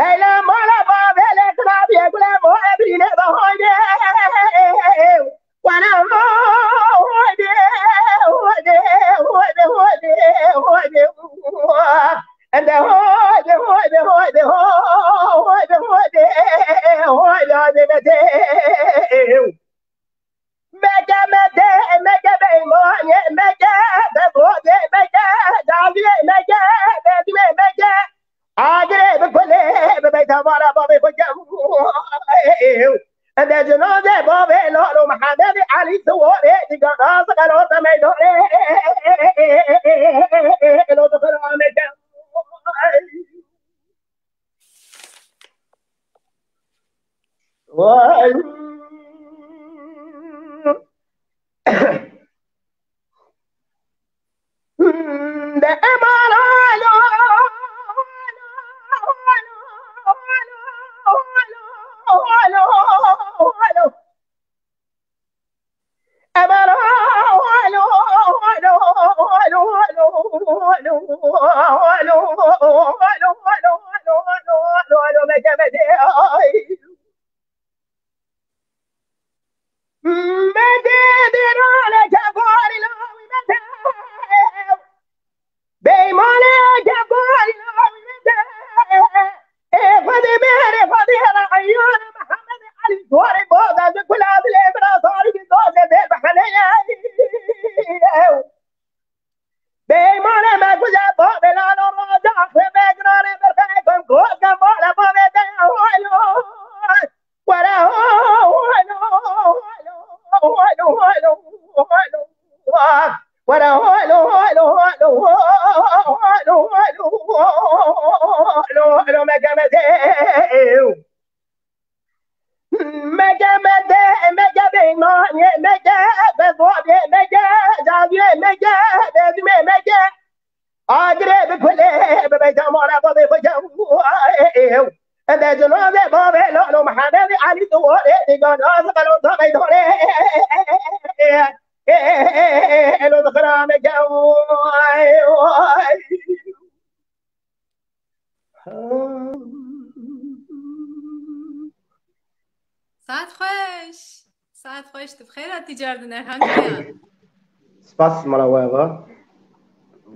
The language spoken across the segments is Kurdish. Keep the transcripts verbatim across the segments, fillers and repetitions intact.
Hey lan bala bavê lê qirabiyê gulê bo ebrînê be hoydê. Wana hoydê, hoydê, hoydê, hoydê, hoydê. Em de hoydê, hoydê, hoydê, hoydê, hoydê, hoydê. Meke mete, meke beymanê, meke bedodê, meke daliyê, meke bedimê, meke agirê bi kulê, bi beyta vara bavê xwe kem. Em de cinazê bavê Lalo Mihemedê Elî Siwarê digana ziqelota meydanê. Lo dixira meke. Beymanê kebarî lawî de. Ê Xwedê mêrê Xwedê reyana Mihemed Elî Siwarê boda di kula dilê min a zarî bi dozê dê bi heneyê. Beymanê me kuje bavê Lalo roja axirê me girarê berxê kon koka mala bavê de ya waylo. Were ho, waylo, waylo, waylo, waylo, waylo. Were ho, lo, ho, lo, ho, lo, ho, lo, ho, lo, ho, lo, ho, lo, ho, lo, meke mete. Meke mete, meke beymanê, meke bezodê, meke cadiyê, meke bedimê, meke agirê bi kulê, bi beyta mala bavê xwe kem. Em de cinazê bavê Lalo Mihemedê Elî Siwarê digana ziqelota meydanê. Ê, ê, ê, ê, ê, ê, lo dixira meke. Saet xweş. Saet xweş, tu bi xêr hatî cardin Erhan Kaya. Spas mala we va.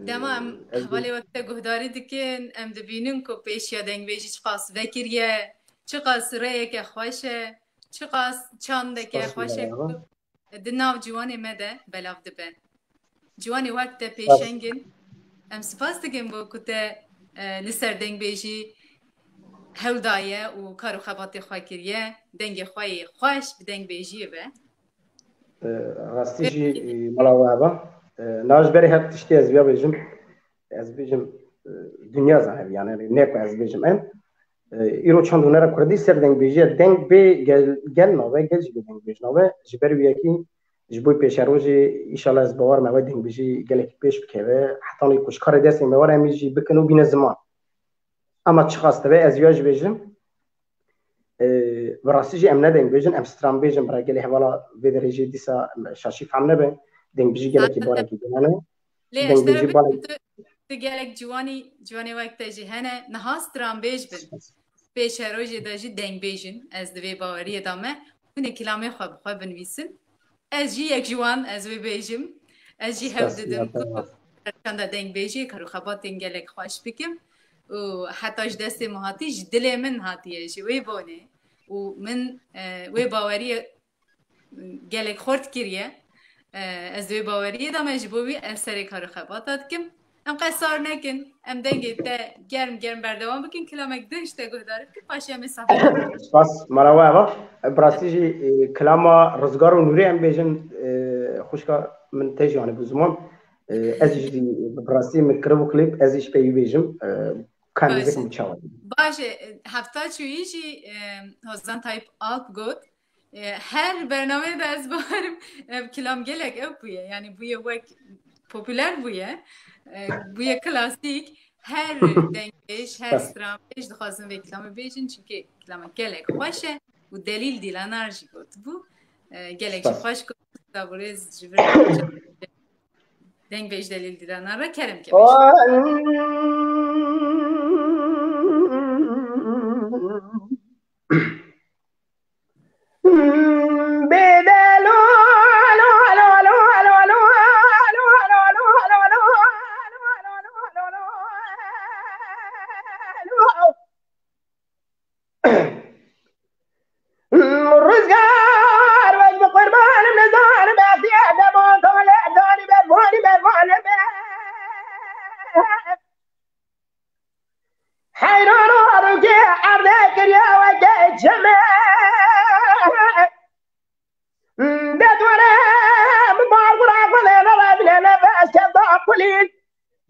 Dema em hevalê we te guhdarî dikin, em dibînin ku pêşiya dengbêjî çiqas vekiriye, çiqas rêyeke xweş e, çiqas çandeke xweş e ku di nav ciwanê me de belav dibe. Ciwanê wek te pêşeng in. Em spas dikin bo ku te, e, li ser dengbêjî hewl daye û kar û xebatê xwe kiriye. Dengê xwe yê xweş bi dengbêjiyê ve. E, rastî jî, e, mala we heba. E, na ji berê her tiştî ez viya bêjim. Ez bêjim, e, dinya zanebî, yani ne ku ez bêjim em. E, îro çand hunera kurdî ser dengbêjiya deng bê gel, gel nave, gel jî bê dengbêj nave. Ji ber wî yekî ji bo pêşerojê, îşallah ez bawer me wê dengbêjî gelekî pêş bikeve. Hetanî ku ji karê destê me were em jî bikin û bîne ziman. Ama çiqas dibe ez ya jî bêjim. E, bi rastî jî em ne dengbêjin, em stranbêjin, bira gelê hevala vê derê jî dîsa şaşî fehm nebe. Dengbêjî gelekî barekî din hene. Lê ez ji te re dengbêjî bidim, tu, tu gelek ciwanî, ciwanê wek te jî hene. Niha stranbêj bin. Pêşerojê de jî dengbêjin. Ez di vê baweriyê de me. Hûn ê kilamê xwe bi xwe binivîsin. Ez jî yek ji wan, ez wê bêjim. Ez jî hewl didim ku serçanda dengbêjê kar û xebatên gelek xweş bikim. Û heta ji destê min hatî, ji dilê min hatiye, ji wê bonê. Û min, e, wê baweriyê gelek xurt kiriye. E, ez di wê baweriyê de me, ji bo wî ez serê kar û xebata dikim. Em qesar nekin, em dengê te germ germ berdewam bikin, kilamek din ji te guhdar bikin, paşê em ê sehbet bikin. Spas, mala we eva. Bi rastî jî, e, kilama Rizgar û Nûrê em bêjin, e, xwişka min te jî anî bû ziman. E, ez jî bi rastî min kiribo klîp, ez jî ji pey wî bêjim. E, ka em Baş. Nêzîk min çawa. Baş e, hefta çûyî jî, e, Hozan Tayyip Alp got, e, her bernameyê de ez bawerim, ev kilam gelek ew bûye, yani bûye wek popüler bûye, e, bûye klasîk. Her dengbêj, her stranbêj dixwazin vê kilamê bêjin, çimkî kilama gelek xweş e û Delîl Dîlanar jî gotibû. E, gelek jî xweş got, da birêz ji vir dengbêj Delîl Dîlanar re kerem ke bêjin.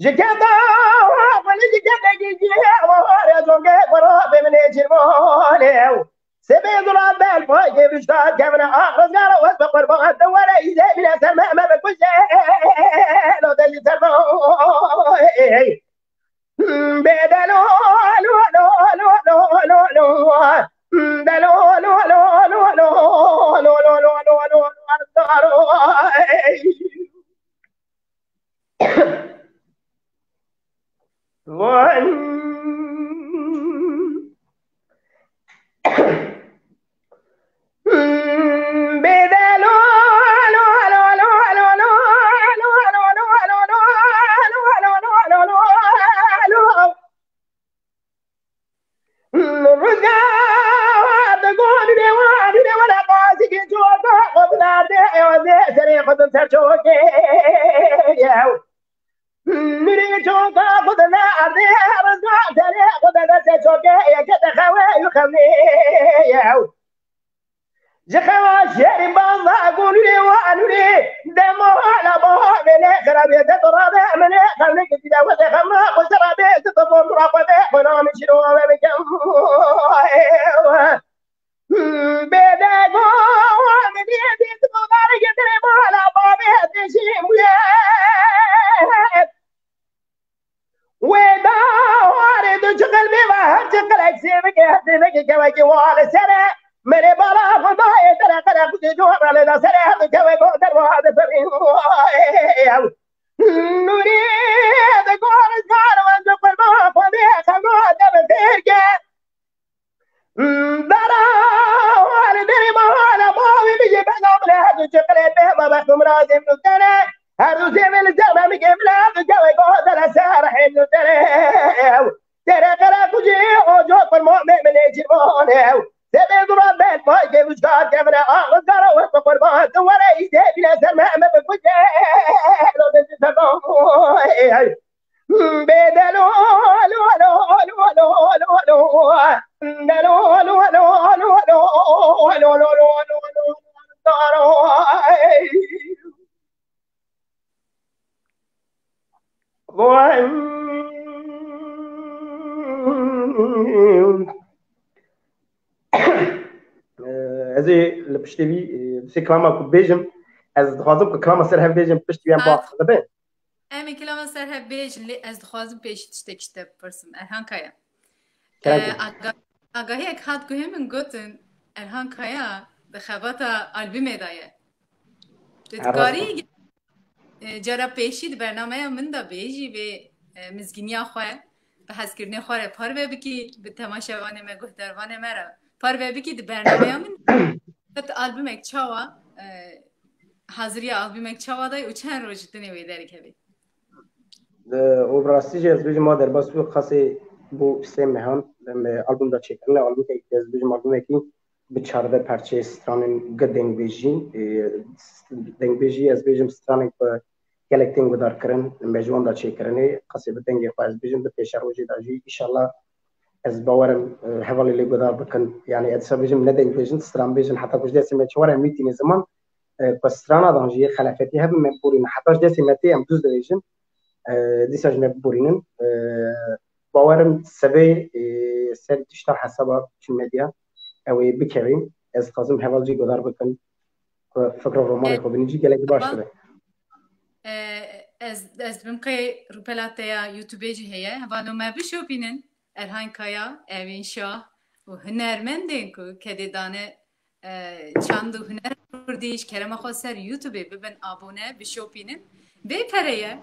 Ji kevda xwe li ji kevdekî cihê eware zongê xwe rabê min ê çirvanê ew. Sebê zula bel payê vişta kevine ax rizgara wez bi qurban de were îdê bîne ser me me bikuje. Lo de ji ser me. Bê delo, lo, lo, lo, lo, lo, lo, lo. Delo, lo, lo, lo, lo, lo, lo, lo, lo, lo, lo, lo, lo. Rüzgar da gönlüne var, yüreğine bazı gece orada odunlarda evde seni kodum ser çok ev. Nuri çok da kodum nerede, rüzgar seni kodum ser çok ev. Kete hava yukarı ev. Ji xewa şêrî baza gunûrê û anûrê dema la ba mene xerabe de rabe mene xelne ke dîda wede xemra xwe zerabe de to bom ra xwe de xwe namê çîro we bikem. Bêde go mene de to gare ke dere ma la ba be de şîm ye. Wê da warê du çiqil bê ve her çiqilek sêvike her sêveke kevekê wale sere. Merê bala xwe dayê tere qere xwe cû rale da sere her kevek o derwa de ferî. Nûrî de gor kar ve de qurban xwe de xema de be fêrke. Dara wale derê mahala bavê min jê bena min her du çiqilê bê me bextim razê min dene. Her du sêvê li ser me min kê min her du kewê go dere ser hê min dene. Dere qere kucê oco kurma me min ê cîrvan ew. Sebê dura ben pay kê wişka kevine axir kara wes bi qurban tu were îdê bîne ser me me bi kucê. Lo de ser. Ez ê li piştê vî, e, sê kilama ku bêjim, ez dixwazim ku kilama ser hev bêjim, piştî vê em Hat. Ba dibe. Em ê kilama ser hev bêjin, lê ez dixwazim pêşî tiştek ji te bipirsim. Erhan Kaya. Kerem Ee, kir. Aga-, agahiyek hat guhê min gotin, Erhan Kaya di xebata albûmê de ye. Tu Her rast dikarî, e, cara pêşî di bernameya min de bêjî vê, e, mizgîniya xwe, bi hezkirinê xwe re parve bikî, bi temaşevanê me, guhdarvanê me re parve bikî di bernameya min. Qet albûmek çawa, e, haziriya albûmek çawa dayî û çend roj dinê wê derkevê? Û bi rastî jî ez bêjim, ma derbas bû, qasê bû sê mehan, em, e, albûm da çêkirine, albûmekî ez bêjim, albûmekî bi çardeh perçeyê stranên gi dengbêjî, e, dengbêjî ez bêjim stranên ku gelek tên guhdar kirin, me ji wan da çêkirinê, qasê bi dengê xwe ez bêjim, di pêşerojê de jî, îşallah, ez bawer im, e, hevalê lê guhdar bikin. Yanî, ez dîsa bêjim, ne dengbêjin, stranbêjin, heta ku ji destê me çi were mîtînê ziman, e, ku strana dan jî yê xelafetî hebin, me biborînin. Heta ji destê me tê, em dûz dibêjin. E, dîsa jî me biborînin. E, bawer im sibê, e, ser tişta hesaba Çin Medya ew ê bikevin. Ez dixwazim heval jî guhdar bikin. Ku fikra romanê E, xwe bînin jî gelekî baş heval, dibe. E, ez, ez dibim qey rûpela te ya YouTube jî heye. Hevalno me bişopînin. Erhan Kaya, Evîn Şah û hunermendên ku kedê dane, e, çand û huner kurdî, ji kerema xwe ser YouTubeê bibin abone, bişopînin. Bê pere ye.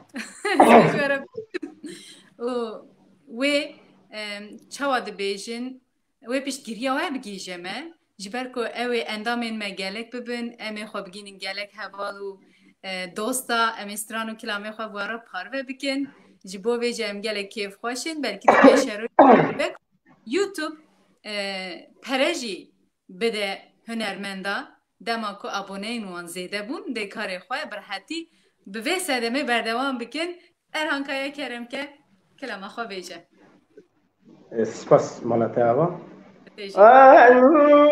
Û wê, e, çawa dibêjin, wê piştgiriya we bigihîje me. Ji ber ku ew ê endamên me gelek bibin, em ê xwe bigihînin gelek heval û, e, dosta, em ê stran û kilamê xwe bi we re parve bikin. Ji bo vê jî em gelek kêfxweş in. Belkî di pêşerojê YouTube, e, pere jî bide hunermenda. Dema ku aboneyên wan zêde bûn, dê karê xwe bi rehetî bi vê sedemê berdewam bikin. Erhan Kaya, kerem ke, kilama xwe bêje. E, spas mala te ava. Bêje. Amin.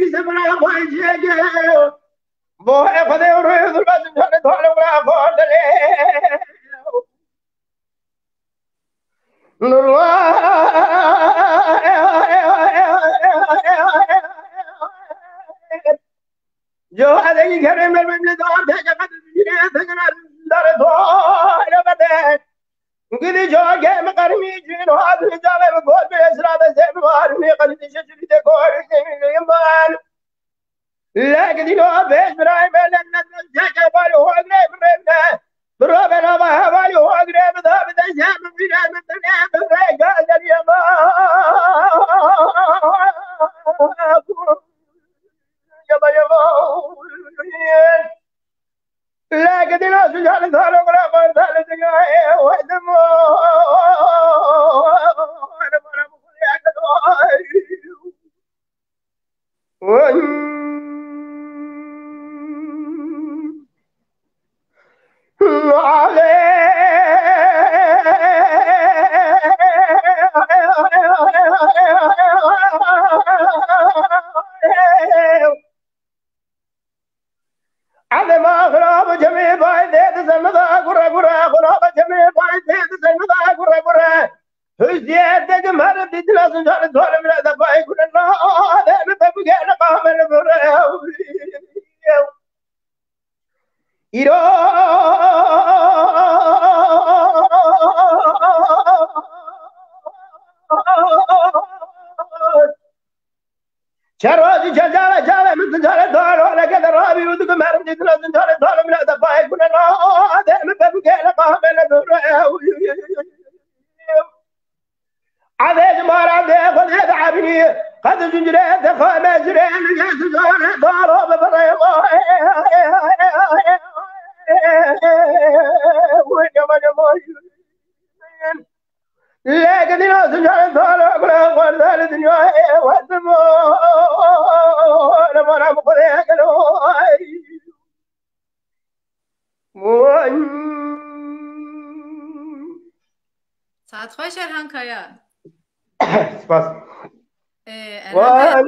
Bize bırak bu acıyı. Bu efede yürüdür, ben canı tanrı bırak orada. Nurlar. Yo, hadi gidelim, ben, ben de daha pek efendim, yine efendim, darı doğru efendim. Gidi cage mi karmi cin, hadi cave mi gol bir esra da zem var, mi kardeşe sürü de gol, senin var. Lakin o beş bir ay, ben, ben, ben, cage var, o ne, bir ne. Bro, ben, ama, var, o ne, bir daha, bir de zem, bir ne, bir ne, bir ne, gözler yama. Yama, yama. Adem axirab cemê bay dê di zemida gure gure, axirab cemê bay dê di zemida gure gure. Hüziyet de cem her di dilas car dor bile de bay gure na, Adem be bu gel kamer bure. Îro. Çerozî cecale cale min zincare daro lege de rabi û digu merim dîtina zincare daro min de bay gune na de mi be bu gele kahve le dore. Adê ji mara dê xwedê de ebinî, qed zincire de xame zire li ye zincare daro bibire. Lê gidîna zincare daro bire xwerde li dinyayê wetimo. Li mara bi xwedê gelo. Saet xweş Erhan Kaya. Spas. Ee, Erhan Kaya,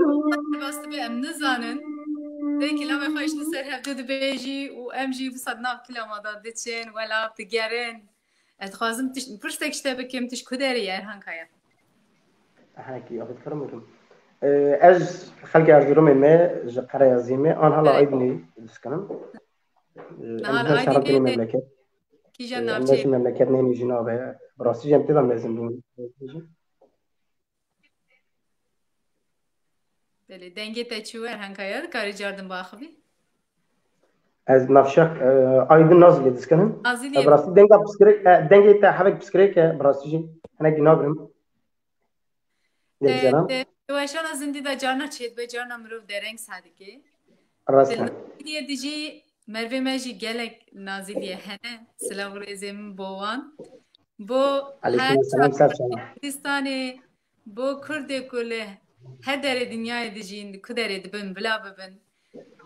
spas dibe em nizanin. Tê kilamê xwe ji li ser hevdû dibêjî û em jî wisa di nav kilama de diçin, welat digerin. Ez dixwazim tiş-, pirsek ji te bikim, tu ji ku derê yî Erhan Kaya? Hinekî, ya, dixerim bikim. Ee, ez xelkê Erzurumê me, ji Qereya Zîmê, an hala Aydinê diskinim. Niha li Aydinê memleket. Kîjan navçeyê? Mezin memleket neyê jî nabe. Bi rastî jî em tê de mezin bûn. Belê, dengê te çû Erhan Kaya, dikarî cardin biaxivî? Ez navşeq, e, Aydin Nazilê diskinim. Nazilê. E, bi rastî denga piskirêk, e, dengê te hevek piskirêk e, bi rastî jî. Hinekî nagirim. Yek caran. Di weşana zindî de carna çêdibe, carna mirov dereng sa dike. Rast e. Di Naziliyê dijî mervê me jî gelek Naziliyê hene. Silav û rêzê min bo wan. Bo her Kurdistanê, bo Kurdê ku li her derê dinyayê dijîn, ku derê dibin, bila bibin.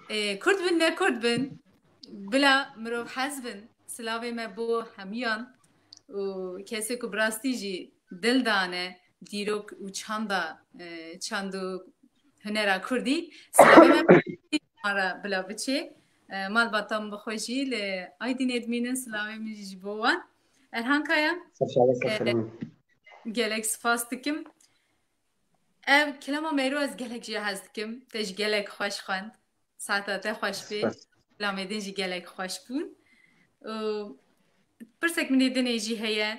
Ê, Kurd bin, ne Kurd bin, bila mirov hez bin. Silavê me bo hemiyan û kesê ku bi rastî jî dil dane dîrok û çanda, e, çand û hunera Kurdî. Silavê me ma re bila biçê. E, malbata min bi xwe jî li Aydînê dimînin, silavê min jî ji bo wan. Erhan Kaya, e, gelek spas dikim. Ev kilama mêro ez gelek jê hez dikim. Te jî gelek xweş xwend. Saeta te xweş bê. Spas. Kilamê din jî gelek xweş bûn. Û pirsek min ê dinê jî heye.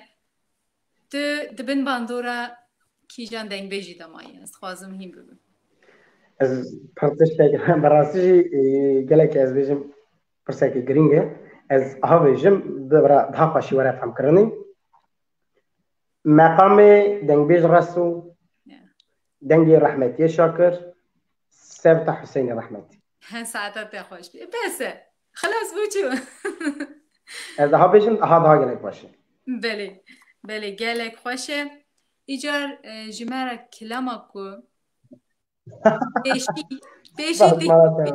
Tu di bin bandora kîjan dengbêjî de mayî? Ez dixwazim hîn bibim. Ez pir tiştek, bi rastî jî, e, gelek ez bêjim pirsekê girîng e. Ez aha bêjim, bi ra-, daha xweşî were fehmkirinê. Meqamê dengbêj Reso, ya, dengê rehmetiyê Şakir, Sevta Huseyinê rehmetî. He, saeta te xweş bê. Bes e. Xilas bû çû. Ez daha bêjim, aha daha gelek baş e. Belê. Belê, gelek xweş e. Îcar, e, ji me re kilama ku pêşî, pêşî Bas di-, mala te.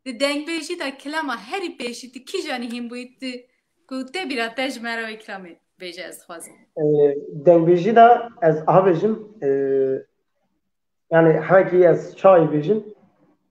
Di dengbêjî de kilama herî pêşî tu kîjanî hîn bûyî tu ku tê bîra te ji me re wê kilamê bêje ez dixwazim. Ee, dengbêjî de ez aha bêjim, ee, yani hevekî ez çayî bêjim.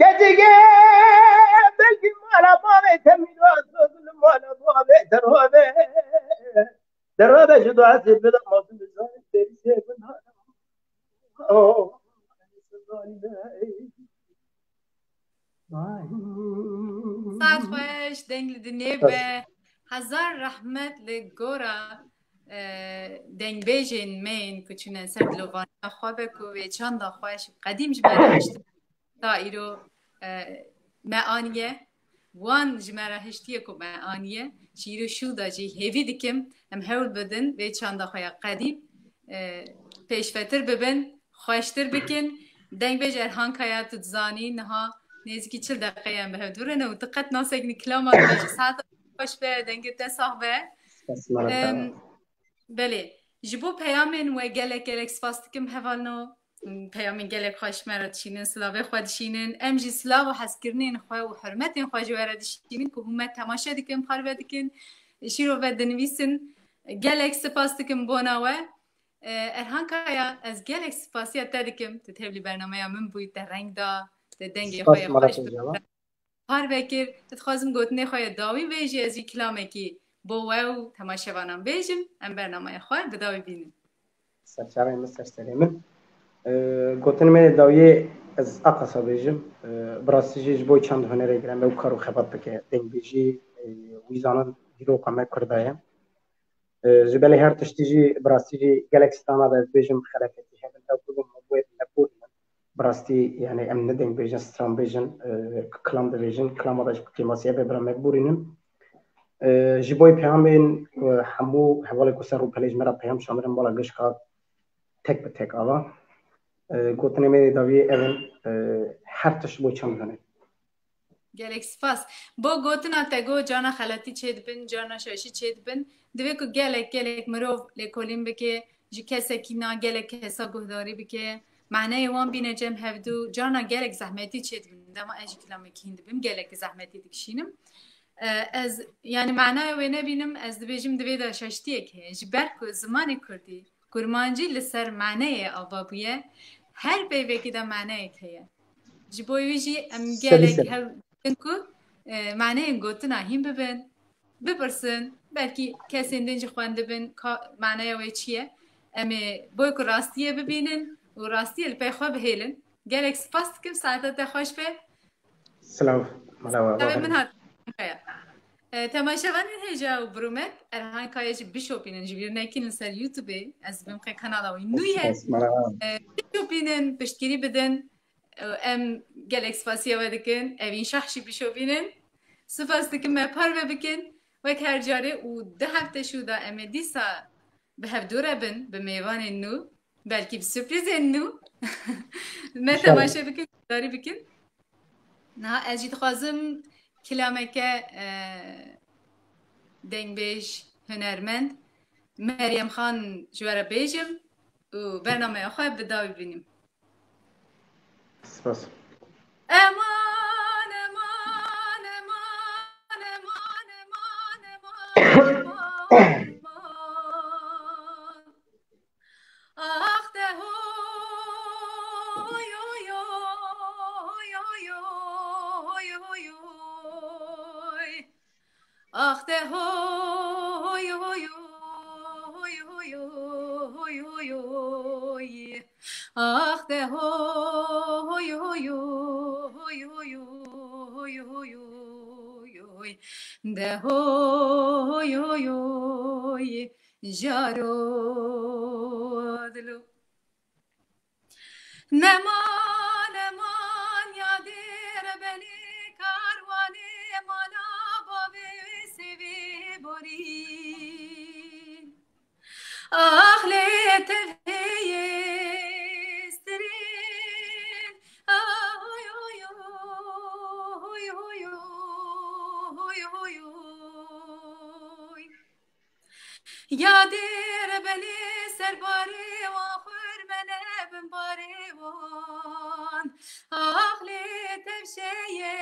Keçike belkî mala bavê te mîras, mala bavê te rabe. Te rabe ji dua sê bide mazim bizanî derî sê bin. Saet xweş, deng li dinê be. Hezar rehmet li gora, e, dengbêjên me yên ku çûne ser dilovaniya xwe be ku vê çanda xweş û qedîm ji me re hiştin. Ta îro, e, me aniye. Wan ji me re hiştiye ku me aniye. Ji îro şû de jî hêvî dikim em hewl bidin vê çanda xwe ya qedîm, e, pêşvetir bibin, xweştir bikin. Dengbêj Erhan Kaya, tu dizanî niha nêzîkî çil deqeyê em bi hev dû re ne û tu qet naseknî kilama dibêjî. Saeta xweş be, dengê te sax be. Em, belê, ji bo peyamên we gelek gelek spas dikim hevalno. Peyamên gelek xweş me re dişînin, silavê xwe dişînin. Em jî silav û hezkirinên xwe û hurmetên xwe ji we re dişînin ku hûn me temaşe dikin, parve dikin. Şîrove dinivîsin. Gelek spas dikim bona we. E, Erhan Kaya, ez gelek spasiya te dikim. Tu tevlî bernameya min bûyî, te reng da, te dengê xwe yê xweş parve kir. Dixwazim gotinê xwe yê dawî vê jî ez jî kilamekî bo we û temaşevanan bêjim. Em bernameya xwe bi dawî bînin. Serçavên min, ser serê min. E, gotinê me yê dawiyê ez a qasa bêjim. E, bi rastî jî ji bo çand hunerê gire me û kar û xebat bike. Dengbêjî, e, wî zanin dîroka me Kurda ye. E, ji belê her tiştî jî bi rastî jî gelek strana de ez bêjim xelefetî hebin ew bibin me wê me borînin. Bi rastî yani em ne dengbêjin, stran bêjin, e, kilam dibêjin, kilama de jî kêmasî hebe bira me borînin. E, ji bo peyamên, e, hemû hevalê ku ser rûpelê ji me re peyam şandirin bala gişka tek bi tek ava. E, gotinê me dê dawiyê ev in, e, her tişt bo çand hene. Gelek spas. Bo gotina te got, carna xeletî çêdibin, carna şaşî çêdibin. Divê ku gelek, gelek mirov lêkolîn bike, ji kesekî na gelek kesa guhdarî bike. Maneyê wan bîne cem hevdû, carna gelek zehmetî çêdibin. Dema ez jî kilamekî hîn dibim, gelek zehmetî dikişînim. E, ez, yani manaya wê nebînim, ez dibêjim divê de şaştiyek heye. Ji ber ku zimanê kurdî, kurmancî li ser maneyê ava bûye, her peyvekî de maneyek heye. Ji bo wî jî em gelek hewl dikin ku, e, maneyên gotina hîn bibin, bipirsin, belkî kesên din jî xwendibin, ka, maneya wê çi ye? Em ê boy ku rastiyê bibînin û rastiyê li pey xwe bihêlin. Gelek spas dikim, saeta te xweş be. Silav, mala we. Silavê min hat. E, temaşevanên hêja û birûmet, Erhan Kaya jî bişopînin, ji bîr nekin li ser YouTube-ê, ez dibim qey kanala wî nû ye. Spas, mala we. E, bişopînin, piştgirî bidin. E, em gelek spasiya we dikin. Evîn Şah jî bişopînin. Spas dikim me parve bikin. Wek her carê û du hefte şû de em ê dîsa bi hev dû re bin, bi mêvanên nû, belkî bi surprîzên nû. Me temaşe bikin, guhdarî bikin. Niha ez jî dixwazim kilameke, e, dengbêj, hunermend Meryem Xan ji we re bêjim û bernameya xwe bi dawî bînim. Spas. Eman, eman, eman, eman, eman, eman, eman, eman. Ax te hoy, hoy, hoy. Ax te hoy, hoy, hoy. Ax te hoy, hoy, hoy. De hoy, hoy, hoy. Jaro dilo. Neman, neman, yadê rebenê karwanê mala bavê sêvê Ax lê tev hêyê stirên. Ah, hoy, hoy, hoy, hoy, hoy, hoy, hoy. Ya dêr belê ser barê wan xurme nebin barê wan. Ax lê tevşeye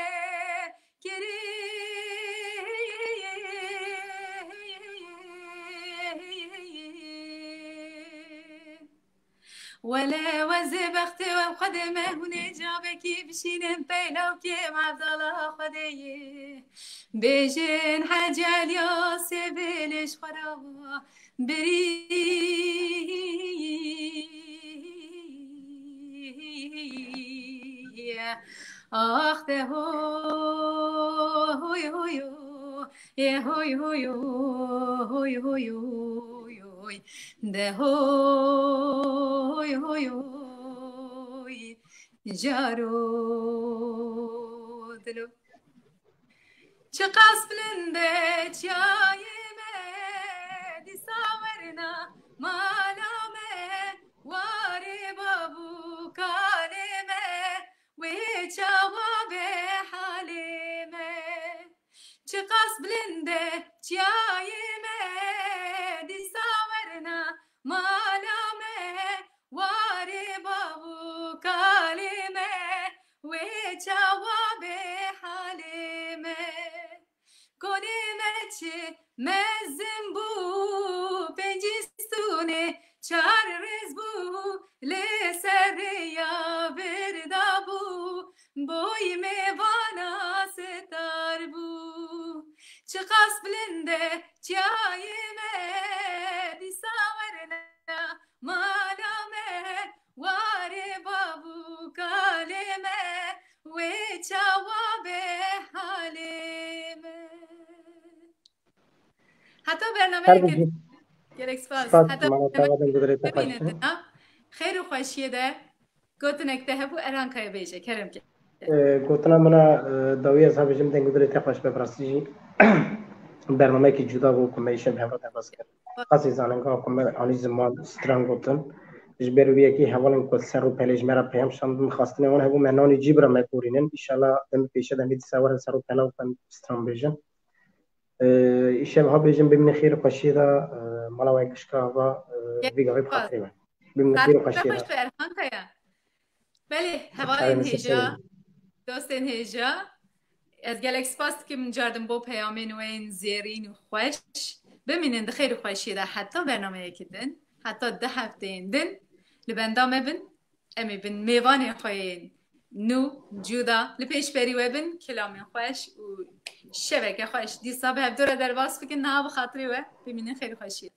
kirî. Wele wezê bextê we Xwedê me hûnê cavekî bişînin peylawkê Mevdala Xwedê yê. Bêjin Hecel ya sê vêlê ji xwe re birî. Ax de hoy hoy hoy, ê hoy hoy hoy, hoy hoy hoy, de hoy hoy hoy, caro dilo. Çiqas bilind e çiyayê me, dîsa werna mala me, warê bav û kalê me, wê çawa be halê me. Çiqas bilind e çiyayê me, dîsa werna mala me, warê bav û kalê me, wê çawa be halê me. Konê me çi mezin bû, pêncî stûnê çar rêz bû, lê ser rêya vir dabû, boy mêvana sitar bû. Çiqas bilind e çiyayê me, dîsa werna mala me, warê bav û kalê me, wê çawa be halê me. Heta Her bernameyeke bijî. Gelek spas. Spas, Heta mala bernameyeke te vadin gudirê te xweş bimînin be. Dina. Xeyr û xweşiyê de gotinek te hebû, Erhan Kaya bêje, kerem ke. Ee, gotina min a, e, dawî ez hebijim deng gudirê te xweş be, bi rastî jî bernameyekî cuda bû ku me îşev hevra derbas kir. Qasî zanîngeha ku me anî ziman stran gotin. Ji ber wî yekî hevalên ku ser û pelê ji me re peyam şandin, xwestinê wan hebû me nanî cî bira me gorînin. Înşallah dem pêşe de me dîsa werin ser û pela û xwe stran bêjin. Ee, îşev ha bêjin bimînin xêr û xweşiyê de, e, mala we gişka ava, e, vî gavê bi xatirê we. Bimînin xêr û xweşiyê de. Xweş be Erhan Kaya. Belê, hevalên hêja, dostên hêja, ez gelek spas dikim, cardim bo peyamên we yên zêrîn û xweş. Bimînin di xêr û xweşiyê de heta bernameyekî din, heta di hefteyên din li benda me bin. Em ê bin mêvanên xwe yên nû, cuda, li pêşberî we bin, kilamên xweş û şeveke xweş. Dîsa bi hevdû re derbas bikin, niha bi xatirê we, bimînin xêr û xweşiyê.